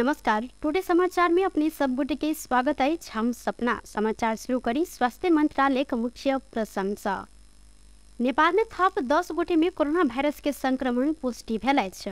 नमस्कार, टुडे समाचार में अपने सब गोटे के स्वागत है। हम सपना समाचार शुरू करी स्वास्थ्य मंत्रालय के मुख्य प्रशंसा। नेपाल में थप 10 गोटे में कोरोना वायरस के संक्रमण पुष्टि भेल अछि।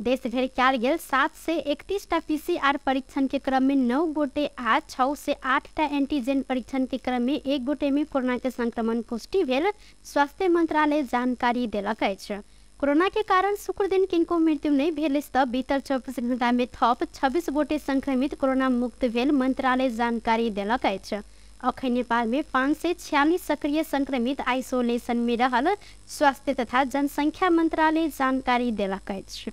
देश भरि कयल गेल 731 टा पीसीआर परीक्षण के क्रम में 9 गोटे आ 6 से 8 टा एंटीजन परीक्षण के क्रम में 1 गोटे में कोरोना के संक्रमण पुष्टि भेल स्वास्थ्य मंत्रालय जानकारी देलक अछि। कोरोना के कारण शुक्र दिन किनको मृत्यु नहीं भेल त बीतल 24 घंटा में थप 26 गोटे संक्रमित कोरोना मुक्त भेल मंत्रालय जानकारी देलक अछि। अखन नेपाल में 546 सक्रिय संक्रमित आइसोलेशन में रहल स्वास्थ्य तथा जनसंख्या मंत्रालय जानकारी देलक अछि।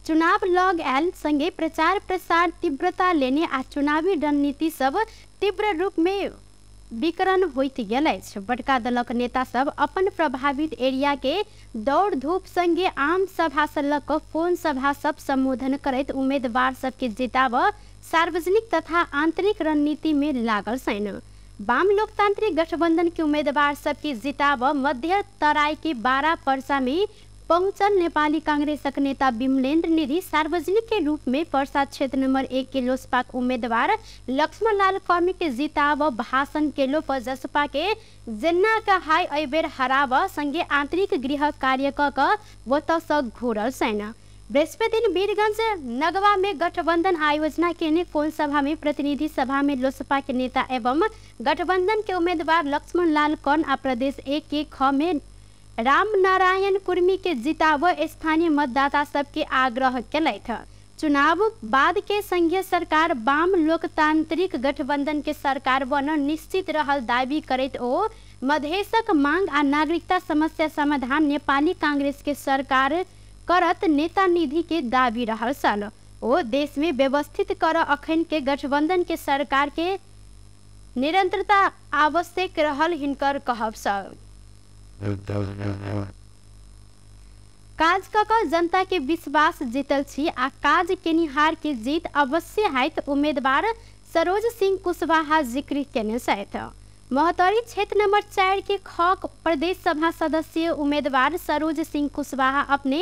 चुनाव लग आयल संगे प्रचार प्रसार तीव्रता लेने आ चुनावी रणनीति सब तीव्र रूप में विकरण होइत गेल अछि। बड़का दलक नेता सब अपन प्रभावित एरिया के दौड़ धूप संगे आम सभा से लऽ कऽ फोन सभा सब संबोधन करैत उम्मीदवार सबके जिताब सार्वजनिक तथा आंतरिक रणनीति में लागल छनि। वाम लोकतांत्रिक गठबंधन के उम्मीदवार सबके जिताब मध्य तराई के 12 पर्सा में पहुंचल नेपाली कांग्रेसक नेता विमलेन्द्र निधि सार्वजनिक के रूप में पर्सा क्षेत्र नंबर 1 के लोसपाक उम्मीदवार लक्ष्मण लाल कर्मी के जिताब भाषण केलो पर जसपा के जेन्ना का हाई एबेर हराब संगे आंतरिक गृह कार्य क ओतऽ सँ घुरल छनि। बृहस्पति दिन वीरगंज नगवा में गठबंधन आयोजना केने फोन सभा में प्रतिनिधि सभा में लोसपा के नेता एवं गठबंधन के उम्मीदवार लक्ष्मण लाल कर्ण आ प्रदेश 1 के ख में राम नारायण कुर्मी के जिताब स्थानीय मतदाता सबके आग्रह केलथि। चुनाव बाद के संघीय सरकार वाम लोकतांत्रिक गठबंधन के सरकार बन निश्चित रहल दावी करैत ओ मधेशक मांग आ नागरिकता समस्या समाधान नेपाली कांग्रेस के सरकार करत नेता निधि के दावी रहल छल। ओ देश में व्यवस्थित कर अखन के गठबंधन के सरकार के निरंतरता आवश्यक रहल हिनकर कहब छल। काज क जनता के विश्वास जीतल छी आ काज केनिहार के जीत अवश्य हैत उम्मीदवार सरोज सिंह कुशवाहा जिक्र केने छथि। महोत्तरी क्षेत्र नंबर 4 के खक प्रदेश सभा सदस्य उम्मीदवार सरोज सिंह कुशवाहा अपने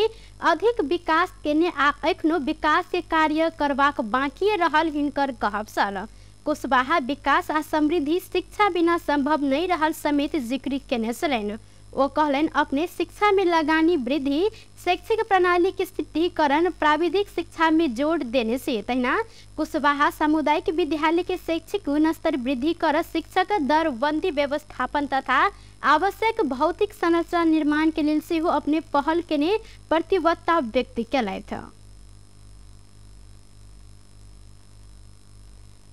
अधिक विकास केने आ एखनो विकास के कार्य करबाक बाकी रहल हिनकर कहब छल। कुशवाहा विकास आ समृद्धि शिक्षा बिना संभव नहीं रहल समेत जिक्र केने छलनि। ओ कहलनि अपने शिक्षा में लगानी वृद्धि, शैक्षिक प्रणाली के स्थिरीकरण, प्राविधिक शिक्षा में जोड़ देने से तहिना कुशवाहा सामुदायिक विद्यालय के शैक्षिक गुणस्तर वृद्धि कर शिक्षक दरबंदी व्यवस्थापन तथा आवश्यक भौतिक संरचना निर्माण के लेल सेहो अपने पहल केने प्रतिबद्धता व्यक्त केलथि।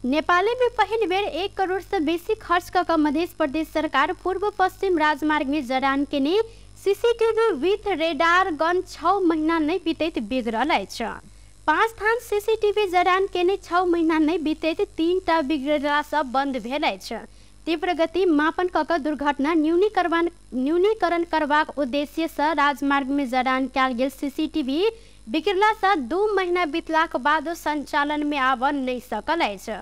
नेपाल में पहिल बेर 1 करोड़ से बेसी खर्च क मध्य प्रदेश सरकार पूर्व पश्चिम राजमार्ग में जड़ान केने सीसीटीवी विथ रेडार गन 6 महीना नहीं बीतैत बिगड़ल अछि। 5 थान सीसीटीवी जड़ान केने 6 महीना नहीं बीतैत 3 टा बिगड़ला से बंद भेल अछि। तीव्र गति मापन क दुर्घटना न्यूनीकरण करबाक उद्देश्य से राजमार्ग में जड़ान कयल गेल सीसीटीवी बिगड़ला से 2 महीना बीतलाक बाद संचालन में आब नहीं सकल अछि।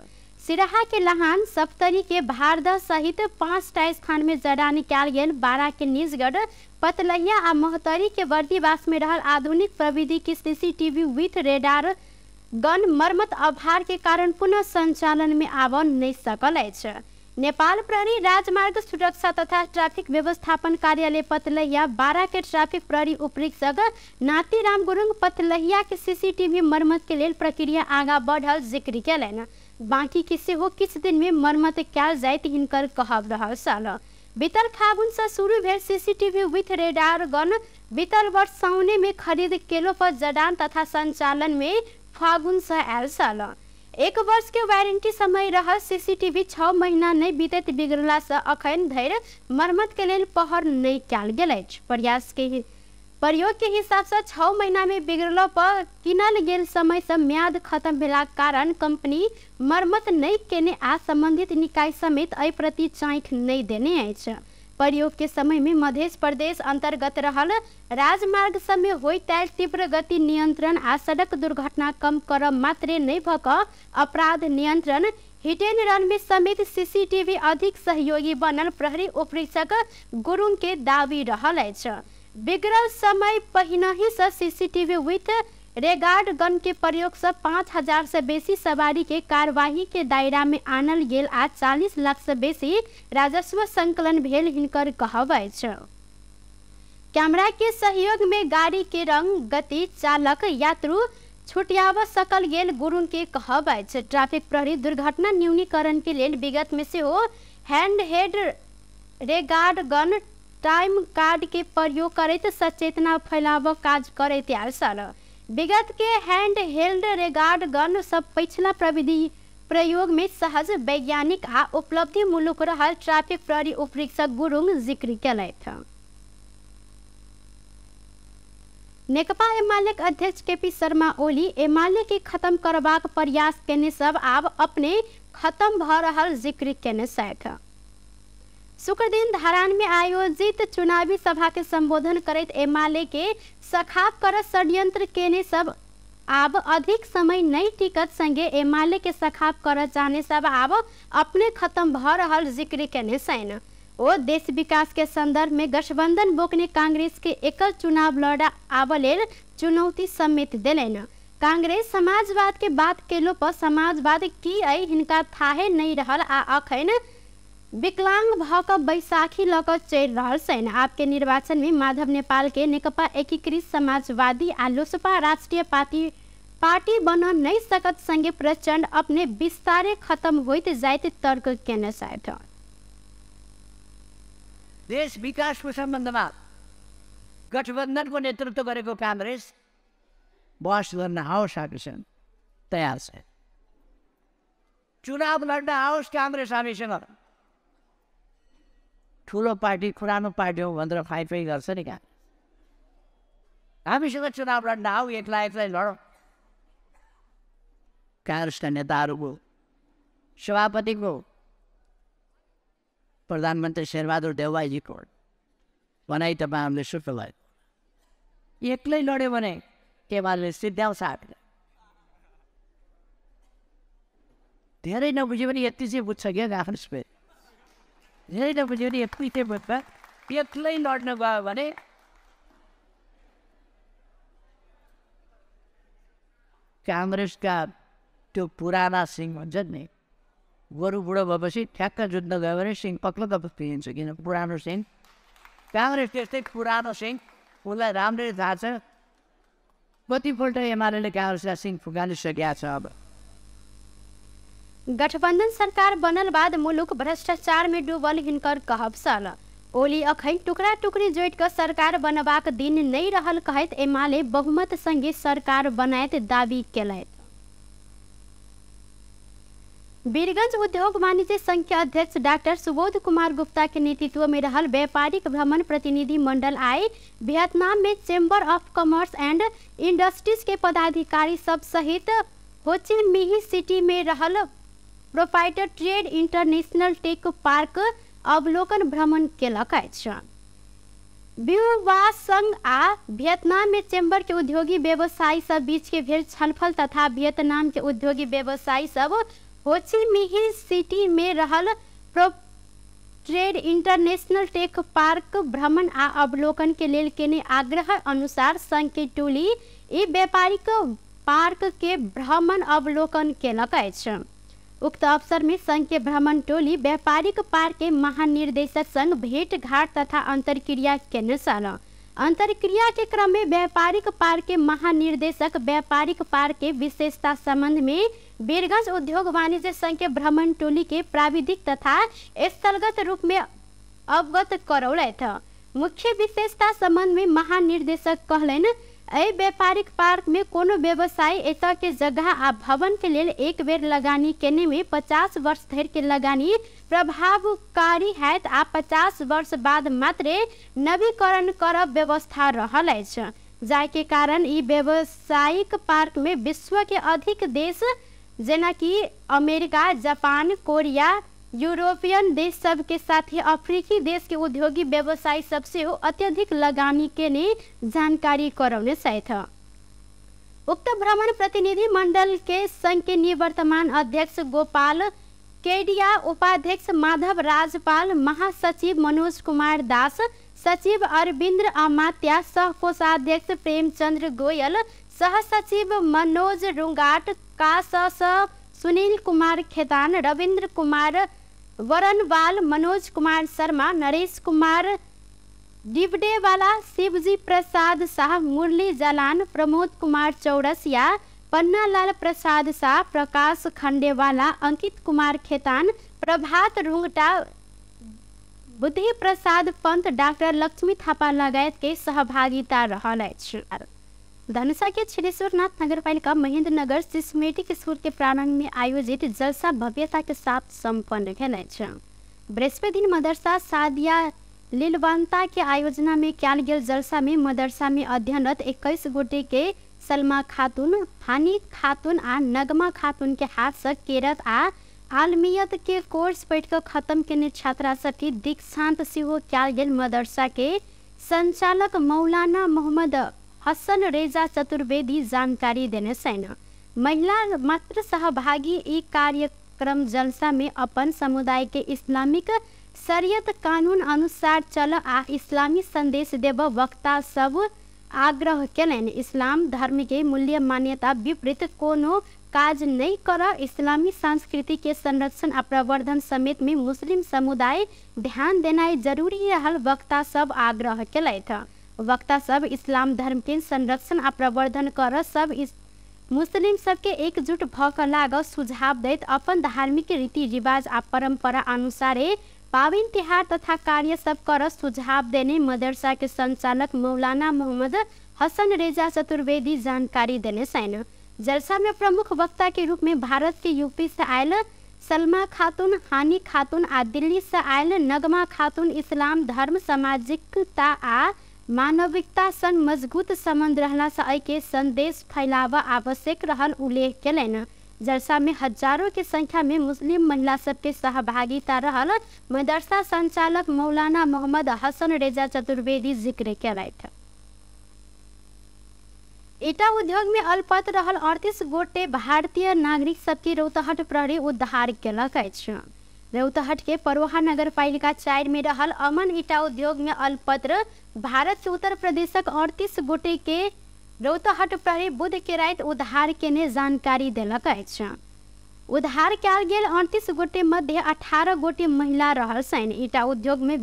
सिराहा के लहान, सप्तरी के भारदह सहित 5 टा स्थान में जड़ान कयल गेल 12 के निजगढ़, पतलहिया आ महोत्तरी के बर्दीवास में रहल आधुनिक प्रविधि के सीसीटीवी विथ रेडार गन मरम्मत अभाव के कारण पुनः संचालन में आब नहीं सकल अछि। नेपाल प्रहरी राजमार्ग सुरक्षा तथा ट्राफिक व्यवस्थापन कार्यालय पतलहिया 12 के ट्राफिक प्रहरी उपरीक्षक नातीराम गुरुङ पतलहिया के सीसीटीवी मरम्मत के लेल प्रक्रिया आगा बढ़ल जिक्र केलनि। बाकी के सेहो किछु दिन में मरम्मत कयल जाइत हिनकर कहब रहल छल। बीतल फागुन से शुरू भेल सीसीटीवी विथ रेडार गन बीतल वर्ष साउने में खरीद केलो पर जडान तथा संचालन में फागुन से आयल छल। 1 वर्ष के वारंटी समय रहल सीसीटीवी 6 महीना नहीं बीतैत बिगड़ला से अखन धरि मरम्मत के लेल पहर नहीं कयल गेल अछि। प्रयोग के हिसाब से 6 महीना में बिगड़लो पर किनल गेल समय से म्याद खत्म भेलाक कारण कंपनी मरम्मत नहीं केने आ संबंधित निकाय समेत एहि प्रति चाँखि नहीं देने अछि। प्रयोग के समय में मध्य प्रदेश अंतर्गत रहल राजमार्ग सब में होइत आयल तीव्र गति नियंत्रण आ सड़क दुर्घटना कम करब मात्रे नहीं भऽ कऽ अपराध नियंत्रण, हिट एंड रन में समेत सीसीटीवी अधिक सहयोगी बनल प्रहरी उपरीक्षक गुरुङ के दावी रहल अछि। बिगड़ल समय पहिनहि से सीसीटीवी विथ रेगार्ड गन के प्रयोग से 5000 से बेसी सवारी के कार्यवाही के दायरा में आनल गेल आ 40 लाख से बेसी राजस्व संकलन भेल हिनकर कहब अछि। कैमरा के सहयोग में गाड़ी के रंग, गति, चालक, यात्रु छुटियाब सकल गेल गुरुङ के कहब अछि। ट्रैफिक प्रहरी दुर्घटना न्यूनीकरण के लेल विगत में सेहो hand held radar gun, time card के प्रयोग करैत सचेतना फैलाब काज करैत आयल छल। विगत के हैंड हेल्ड रेगार्ड गन सब पछिला प्रविधि प्रयोग में सहज, वैज्ञानिक आ उपलब्धिमूलक रहल ट्रैफिक प्रहरी उपरीक्षक गुरुङ जिक्र केलथि। नेकपा एमाले अध्यक्ष केपी शर्मा ओली एमाले के खत्म करबाक प्रयास केने सब आब अपने खत्म भ रहल जिक्र केने छथि। शुक्रदिन धरान में आयोजित चुनावी सभा के संबोधन करैत एमाले के सखाप कर षड्यंत्र केने सब आब अधिक समय नहीं टिकत संगे एमाले के सखाप कर जाने सब आब अपने खत्म भ रहल जिक्र केने छनि। ओ देश विकास के संदर्भ में गठबंधन बोकने कांग्रेस के एकल चुनाव लड़ा आब लेल चुनौती समेत देलनि। कांग्रेस समाजवाद के बात केलो पर समाजवाद की अइ हिनका थाहे नहीं रहल आ अखन विकलांग भ क बैसाखी ल क चलि रहल छनि। आपके निर्वाचन में माधव नेपाल के नेकपा एकीकृत समाजवादी आ लोसपा राष्ट्रिय पार्टी बन नहीं सकत संगे प्रचण्ड अपने विस्तारे खत्म होइत जाइत तर्क केने छथि। देश विकासको सम्बन्धमा गठबन्धनको नेतृत्व गरेको काङ्ग्रेस बहस गर्न आओस् हामीसँग तयार छ। चुनाव लड्न आओस् काङ्ग्रेस हामीसँग। ठुलो पार्टी पुरानो पार्टी हो भनेर फाइफाइ गर्छ नि कहाँ। हामीसँग चुनाव लड्न आऊ, एक्ला एक्लै लडौँ। काङ्ग्रेसका नेताहरूको सभापतिको प्रधानमन्त्री शेरबहादुर देउवाजीको भनाइ तपाईँहरूले सुन्नुभयो। एक्लै लड्यो भने एमाले सिद्ध्याउँछ हामीलाई। धेरै नबुझ्यो भने यति चाहिँ बुझ्छ क्या काङ्ग्रेसले, धेरै नबुझ्यो भने यति चाहिँ बुझ्छ। एक्लै लड्न गयो भने काङ्ग्रेसका त्यो पुराना सिंह भन्छन् नि, गोरु बुढो भएपछि ठ्याक्क जुत्न गयो भने सिंह पक्लक्क पिइन्छ, किन पुरानो सिंह। काङ्ग्रेस त्यस्तै पुरानो सिंह, उसलाई राम्ररी थाहा छ कतिपल्ट एमाले काङ्ग्रेसलाई सिंह फुकालिसकेको छ। अब गठबन्धन सरकार बनल बाद मुलुक भ्रष्टाचार में डूबल हिनकर कहब छल। ओली अखन टुकड़ा टुकड़ी जोड़ि क सरकार बनबाक दिन नहीं रहल कहैत एमाले बहुमत संगे सरकार बनायत दावी केलथि। वीरगंज उद्योग वाणिज्य संघ के अध्यक्ष डॉक्टर सुबोध कुमार गुप्ता के नेतृत्व में रहल व्यापारिक भ्रमण प्रतिनिधि मंडल आए वियतनाम में chamber of commerce and industries के पदाधिकारी सब सहित होची मिही सिटी में रहल proprietor trade international tech park अवलोकन भ्रमण केलक अछि। संघ आ वियतनाम में चेम्बर के उद्योगी व्यवसायी सब बीच के भेल छलफल तथा वियतनाम के उद्योगी व्यवसायी सब होची मिही सिटी में रहल pro trade international tech park भ्रमण आ अवलोकन के लेल केने आग्रह अनुसार संघ के टोली ई व्यापारिक पार्क के भ्रमण अवलोकन केलक अछि। उक्त अवसर में संघ के भ्रमण टोली व्यापारिक पार्क के महानिर्देशक संग भेंट घाट तथा अंतरक्रिया केने छल। अंतरक्रिया के क्रम में व्यापारिक पार्क के महानिर्देशक व्यापारिक पार्क के विशेषता संबंध में वीरगंज उद्योग वाणिज्य संघ के भ्रमण टोली के प्राविधिक तथा स्थलगत रूप में अवगत करौलथि। मुख्य विशेषता संबंध में महानिर्देशक कहलनि, एहि व्यापारिक पार्क में कोनो व्यवसायी एतय के जगह आ भवन के लेल एक बेर लगानी केने में 50 वर्ष धरि के लगानी प्रभावकारी हैत आ 50 वर्ष बाद मात्रे नवीकरण करब व्यवस्था रहल अछि, जाहि के कारण ई व्यावसायिक पार्क में विश्व के अधिक देश जेना कि अमेरिका, जापान, कोरिया, यूरोपियन देश सब के साथ ही अफ्रीकी देश के उद्योगी व्यवसायी सब सेहो अत्यधिक लगानी केने जानकारी करौने छथि। उक्त भ्रमण प्रतिनिधि मंडल के संघ के निवर्तमान अध्यक्ष गोपाल केडिया, उपाध्यक्ष माधव राजपाल, महासचिव मनोज कुमार दास, सचिव अरविंद्र अमात्या, सह कोषाध्यक्ष प्रेमचंद्र गोयल, सहसचिव मनोज रुंगाट, कासस सुनील कुमार खेतान, रविन्द्र कुमार वरनवाल, मनोज कुमार शर्मा, नरेश कुमार डिबडेवाला, शिवजी प्रसाद शाह, मुरली जलान, प्रमोद कुमार चौरसिया, पन्नालाल प्रसाद शाह, प्रकाश खंडेवाला, अंकित कुमार खेतान, प्रभात रुंगटा, बुद्धि प्रसाद पंत, डाक्टर लक्ष्मी थापा लगायत के सहभागिता रहल अछि। धनुषा के क्षीरेश्वरनाथ नगरपालिका महेंद्रनगर सिस्मेटिक स्कूल के प्रांगण में आयोजित जलसा भव्यता के साथ संपन्न भेल अछि। बृहस्पति दिन मदरसा सादिया लीलवंता के आयोजना में कयल गेल जलसा में मदरसा में अध्ययनरत 21 गोटे के सलमा खातून, हानी खातून आ नगमा खातून के हाथ से केरत आ आलमियत के कोर्स पढ़ि कऽ खत्म केने छात्रा सबके दीक्षांत सेहो कयल गेल मदरसा के संचालक मौलाना मोहम्मद हसन रेजा चतुर्वेदी जानकारी देने छनि। महिला मात्र सहभागी ई कार्यक्रम जलसा में अपन समुदाय के इस्लामिक शरीयत कानून अनुसार चल आ इस्लामी संदेश देब वक्ता सब आग्रह केलनि। इस्लाम धर्म के मूल्य मान्यता विपरीत कोनो काज नहीं कर इस्लामी संस्कृति के संरक्षण आ प्रवर्धन समेत में मुस्लिम समुदाय ध्यान देनाइ जरूरी रहल वक्ता सब आग्रह केलथि। वक्ता सब इस्लाम धर्म के संरक्षण आ प्रवर्धन कर सब मुस्लिम सबके एकजुट भ क लाग सुझाव दैत अपन धार्मिक रीति रिवाज आ परंपरा अनुसारे पावन तिहार तथा कार्य सब कर सुझाव देने मदरसा के संचालक मौलाना मोहम्मद हसन रेजा चतुर्वेदी जानकारी देने छनि। जलसा में प्रमुख वक्ता के रूप में भारत के यूपी से आयल सलमा खातून, हानी खातून आ दिल्ली से आयल नगमा खातून इस्लाम धर्म सामाजिकता आ मानविकता संग मजबूत संबंध रहला से एहि के संदेश फैलाव आवश्यक रहल उल्लेख केलनि। जलसा में हजारों के संख्या में मुस्लिम महिला सबके सहभागिता रहल मदरसा संचालक मौलाना मोहम्मद हसन रेजा चतुर्वेदी जिक्र केलथि। ईटा उद्योग में अल्पत रहल 38 गोटे भारतीय नागरिक सबके रौतहट प्रहरी उद्धार केलक अछि। रौतहट के परोहा नगरपालिका 4 में रहल अमन ईटा उद्योग में अल्पत्र भारत के उत्तर प्रदेशक 38 गोटे के रौतहट प्रहरी बुध के राति उद्धार केने जानकारी देलक अछि। उद्धार कयल गेल 38 गोटे मध्य 18 गोटे महिला रहल छनि। ईटा उद्योग में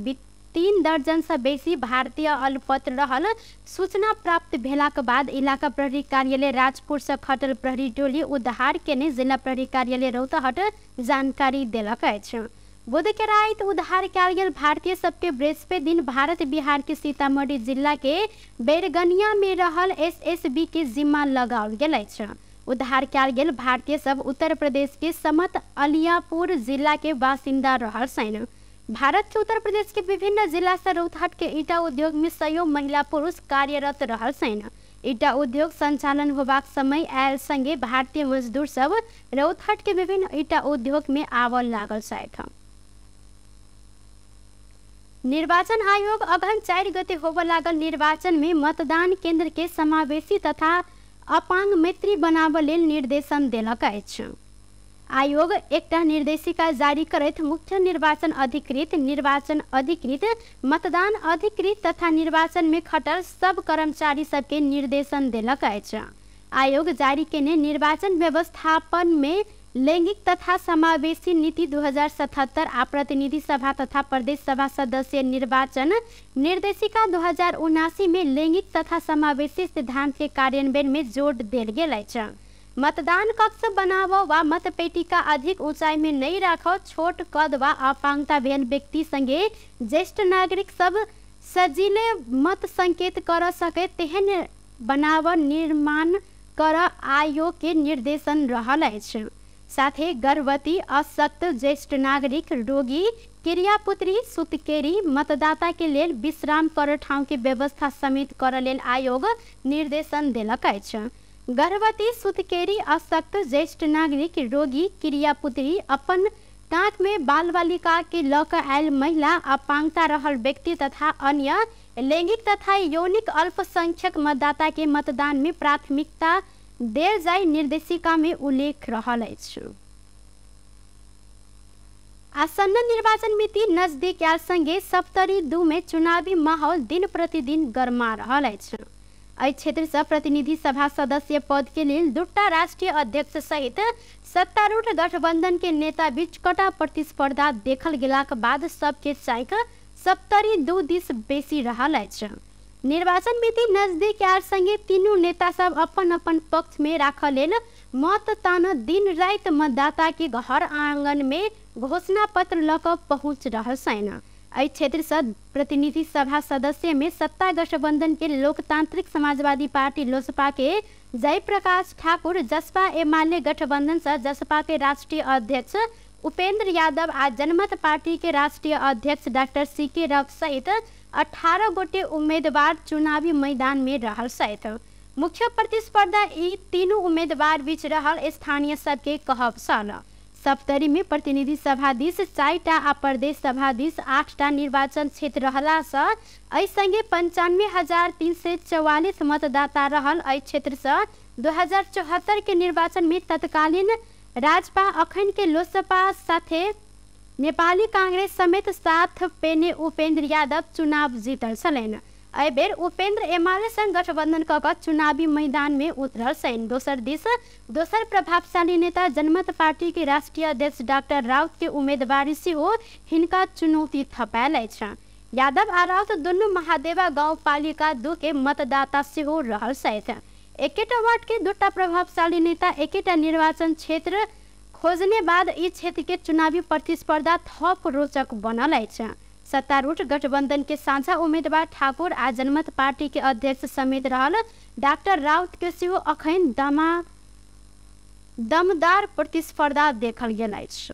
3 दर्जन से बेसी भारतीय अल्पत्र रहल सूचना प्राप्त भेलाक बाद इलाका प्रहरी कार्यालय राजपुर से खटल प्रहरी टोली उद्धार केने जिला प्रहरी कार्यालय रौतहट जानकारी देलक अछि। बुध के राति उद्धार कयल गेल भारतीय सबके बृहस्पति दिन भारत बिहार के सीतामढ़ी जिला के बैरगनिया में रहल एसएसबी के जिम्मा लगाओल गेल अछि। उद्धार कयल गेल भारतीय सब उत्तर प्रदेश के समत अलियापुर जिला के बासिंदा रहल छनि। भारत के उत्तर प्रदेश के विभिन्न जिला से रौतहट के ईटा उद्योग में सयौं महिला पुरुष कार्यरत रहल छनि। ईटा उद्योग संचालन होबाक समय आयल संगे भारतीय मजदूर सब रौतहट के विभिन्न ईटा उद्योग में आवल लागल छथि। निर्वाचन आयोग अगहन 4 गते होबय लागल निर्वाचन में मतदान केंद्र के समावेशी तथा अपांग मैत्री बनाबय लेल निर्देशन देलक अछि। आयोग एकटा निर्देशिका जारी करैत मुख्य निर्वाचन अधिकृत, निर्वाचन अधिकृत, मतदान अधिकृत तथा निर्वाचन में खटल सब कर्मचारी सबके निर्देशन देलक अछि। आयोग जारी केने निर्वाचन व्यवस्थापन में लैंगिक तथा समावेशी नीति 2077 आ प्रतिनिधि सभा तथा प्रदेश सभा सदस्य निर्वाचन निर्देशिका 2079 में लैंगिक तथा समावेशी सिद्धांत के कार्यान्वयन में जोर देल गेल अछि। मतदान कक्ष बनाव वा मतपेटिका अधिक ऊंचाई में नहीं राखो, छोट कद वा अपांगता भेल व्यक्ति संगे ज्येष्ठ नागरिक सब सजिले मत संकेत कर सके तेहन बनाव निर्माण कर आयोग के निर्देशन रहल अछि। साथे गर्भवती, अशक्त, ज्येष्ठ नागरिक, रोगी, क्रियापुत्री, सुतकेरी मतदाता के लेल विश्राम कर ठाउँ के व्यवस्था समेत कर लेल आयोग निर्देशन देलक अछि। गर्भवती, सुतकेरी, अशक्त, ज्येष्ठ नागरिक, रोगी, क्रियापुत्री, अपन कांख में बाल बालिका के ल क आयल महिला, अपांगता रहल व्यक्ति तथा अन्य लैंगिक तथा यौनिक अल्पसंख्यक मतदाता के मतदान में प्राथमिकता देल जाय निर्देशिका में उल्लेख रहल अछि। आसन्न निर्वाचन मिति नजदीक आयल संगे सप्तरी 2 में चुनावी माहौल दिन प्रतिदिन गरमा रहल अछि। एहि क्षेत्र से प्रतिनिधि सभा सदस्य पद के लेल दूटा राष्ट्रीय अध्यक्ष सहित सत्तारूढ़ गठबंधन के नेता बीच कटा प्रतिस्पर्धा देखल गेलाक बाद सबके चाइक सप्तरी दू दिस बेसी रहल अछि। निर्वाचन मिति नजदीक आर संगे तीनू नेता सब अपन अपन पक्ष में राखल लेल मत तान दिन राति मतदाता के घर आंगन में घोषणा पत्र लऽ कऽ पहुँच रहल छनि। एहि क्षेत्र से प्रतिनिधि सभा सदस्य में सत्ता गठबंधन के लोकतांत्रिक समाजवादी पार्टी लोजपा के जयप्रकाश ठाकुर, जसपा एमाले गठबंधन से जसपा के राष्ट्रीय अध्यक्ष उपेंद्र यादव आ जनमत पार्टी के राष्ट्रीय अध्यक्ष डॉक्टर सी.के. राउत सहित 18 गोटे उम्मीदवार चुनावी मैदान में रहल छथि। मुख्य प्रतिस्पर्धा ई तीनू उम्मीदवार बीच रहल स्थानीय सबके कहब छल। सप्तरी में प्रतिनिधि सभा दिस 4टा आ प्रदेश सभा दिस 8टा निर्वाचन क्षेत्र रहला से एहि संगे 95,344 मतदाता रहल। एहि क्षेत्र से 2074 के निर्वाचन में तत्कालीन राजपा अखन के लोसपा साथे नेपाली कांग्रेस समेत साथ पेने उपेंद्र यादव चुनाव जीतल छलनि। एहि बेर उपेंद्र एमाले संग गठबंधन कऽ कऽ चुनावी मैदान में उतरल छनि। दोसर दिस दोसर प्रभावशाली नेता जनमत पार्टी के राष्ट्रीय अध्यक्ष डॉक्टर राउत के उम्मीदवारी सेहो हिनका चुनौती थपायल अछि। यादव आ राउत दुनू महादेवा गाउँपालिका 2 के मतदाता सेहो रहल छथि। एकेटा वार्ड के दूटा प्रभावशाली नेता एकेटा निर्वाचन क्षेत्र खोजने बाद ई क्षेत्र के चुनावी प्रतिस्पर्धा थप रोचक बनल अछि। सत्तारूढ़ गठबंधन के साझा उम्मीदवार ठाकुर आ जनमत पार्टी के अध्यक्ष समेत रहल डॉक्टर राउत के सेहो अखन दमदार प्रतिस्पर्धा देखल गेल अछि।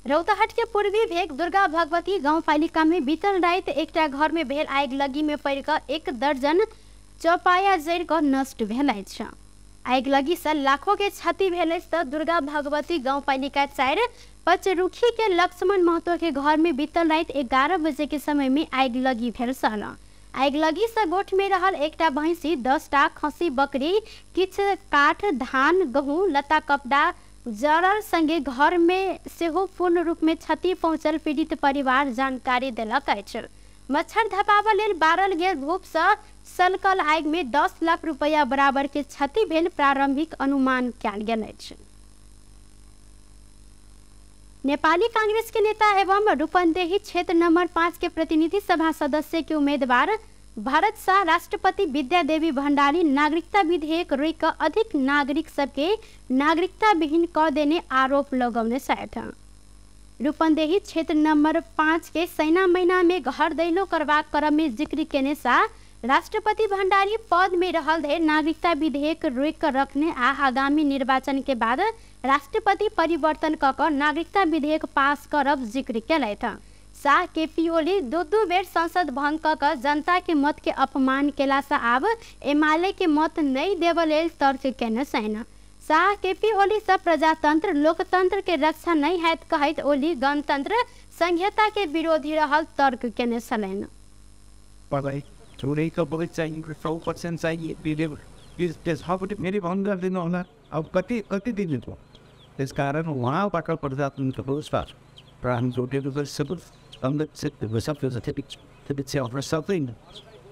रौतहट के पूर्वी भेग दुर्गा भगवती गाउँपालिका में बीतल राति एकटा घर में भेल आगिलगी में पड़ि कऽ 1 दर्जन चौपाया जरि कऽ नष्ट भेल अछि। आगिलगी से लाखों के क्षति भेल अछि तऽ दुर्गा भगवती गाउँपालिका 4 पचरुखी के लक्ष्मण महतो के घर में बीतल राति 11 बजे के समय में आगिलगी भेल छल। आगिलगी से गोठ में रहल एकटा भैंसी, 10टा खसी बकरी, किछु काठ, धान, गहूँ, लत्ता कपड़ा जरल संगे घर में सेहो पूर्ण रूप में क्षति पहुँचल पीड़ित परिवार जानकारी देलक अछि। मच्छर धपाबऽ लेल बारल गेल धूप से सलकल आगि में 10 लाख रुपया बराबर के क्षति भेल प्रारंभिक अनुमान कयल गेल अछि। नेपाली कांग्रेस के नेता एवं रूपन्देही क्षेत्र नंबर 5 के प्रतिनिधि सभा सदस्य के उम्मीदवार भरत शाह राष्ट्रपति विद्या देवी भण्डारी नागरिकता विधेयक रोकि कऽ अधिक नागरिक सबके नागरिकता विहीन कऽ देने आरोप लगौने छथि। रूपन्देही क्षेत्र नंबर 5 के सैना महीना में घर दैलो करबाक क्रम में जिक्र केने शाह राष्ट्रपति भण्डारी पद में रहल धरि नागरिकता विधेयक रोकि कऽ रखने आ आगामी निर्वाचन के बाद राष्ट्रपति परिवर्तन कऽ कऽ नागरिकता विधेयक पास करब जिक्र केलथि। शाह केपी ओली दू बेर संसद भंग कऽ कऽ जनता के मत के अपमान केला से आब एमाले के मत नहीं देबऽ लेल तर्क केने छनि। शाह केपी ओली से प्रजातंत्र लोकतंत्र के रक्षा नहीं हैत कहैत ओली गणतंत्र संहिता के विरोधी रहल तर्क केने छलनि। फेरि भङ्ग गरिदिनु होला। अब कति कति दिनु भयो, त्यसकारण उहाँबाट प्रजातन्त्रको सक्दैन,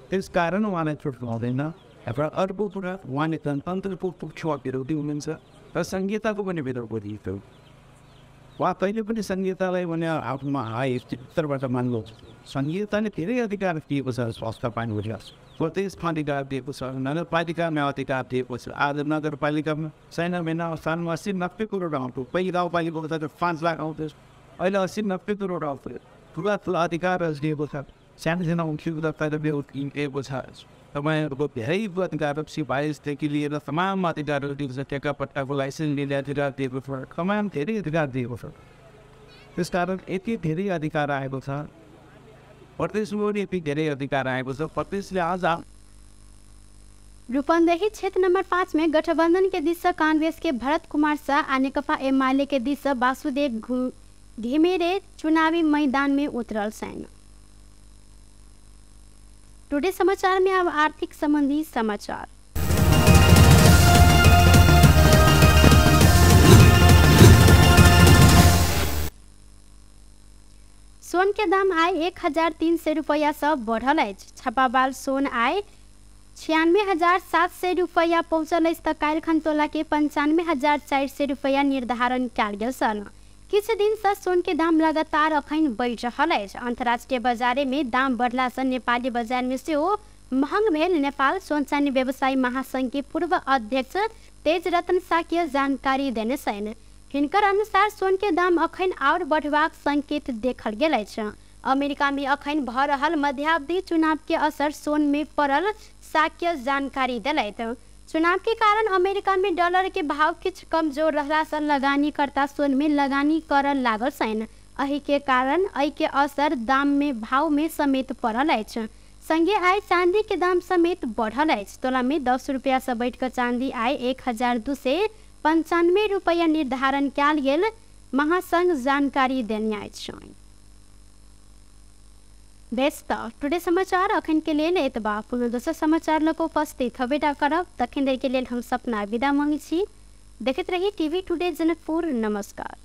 त्यसकारण उहाँलाई छुट पाउँदैन। र अर्को कुरा उहाँले गणतन्त्रको पक्षमा विरोधी हुनुहुन्छ र संहिताको पनि विरोधी थियो। उहाँ कहिले पनि संहितालाई भने आफ्नोमा आए भित्रबाट मान्नु। संहिताले धेरै अधिकार दिएको छ, स्वास्थ्य पानी प्रदेशमा अधिकार दिएको छ, नगरपालिकामा अधिकार दिएको छ। आज नगरपालिकामा सानो महिना सालमा 80-90 करोड आउँथ्यो, पहिले गाउँपालिकाको त 5 लाख आउँथ्यो, अहिले 80-90 करोड आउँथ्यो। ठुला ठुला अधिकारहरू दिएको छ, सानो सानो दिएको छ। तपाईँहरूको धेरै अधिकार सिपाहीदेखि लिएर तमाम अधिकारहरू दिएको छ, टेकापट्टाको लाइसेन्स लिने अधिकार दिएको छ, तमाम धेरै अधिकार दिएको छ। त्यसकारण यति धेरै अधिकार आएको छ, प्रदेशमा पनि यति धेरै अधिकार आएको छ। प्रदेशले आज रूपन्देही क्षेत्र नंबर 5 में गठबंधन के दिस से कांग्रेस के भरत कुमार शाह आ नेकपा एमाले के दिस से वासुदेव घिमिरे चुनावी मैदान में उतरल छनि। टुडे समाचार में अब आर्थिक संबंधी समाचार। सोन के दाम आइ 1300 रुपैया सँ बढ़ल अछि। छपाबाल सोन आइ 96,700 रुपैया पहुँचल अछि तऽ काल्हिखन तोला के 95,400 रुपैया निर्धारण कयल गेल छल। किछु दिन सँ सोन के दाम लगातार अखन बढ़ि रहल अछि। अंतर्राष्ट्रीय बाजारे में दाम बढ़ला सँ नेपाली बाजार में सेहो महंग भेल नेपाल सोन चानी व्यवसायी महासंघ के पूर्व अध्यक्ष तेज रत्न साक्य जानकारी देने छनि। हिनकर अनुसार सोन के दाम अखन और बढ़बाक संकेत देखल गेल अछि। अमेरिका में अखन भऽ रहल मध्यावधि चुनाव के असर सोन में पड़ल साक्य जानकारी देलथि। चुनाव के कारण अमेरिका में डॉलर के भाव किछु कमजोर रहला सँ लगानीकर्ता सोन में लगानी करऽ लागल छनि। एहि के कारण एहि के असर दाम में भाव में समेत पड़ल अछि। संगे आइ चांदी के दाम समेत बढ़ल अछि। तोला में 10 रुपया से बढ़ि कऽ चांदी आइ 1295 रुपया निर्धारण कयल गेल महासंघ जानकारी देने अछि। बेस तऽ टुडे समाचार अखन के लेल एतबा। पुनः दोसर समाचार लऽ कऽ उपस्थित हबेटा करब। तखन देर के लेल हम सपना विदा मांगै छी। देखैत रही टीवी टुडे जनकपुर। नमस्कार।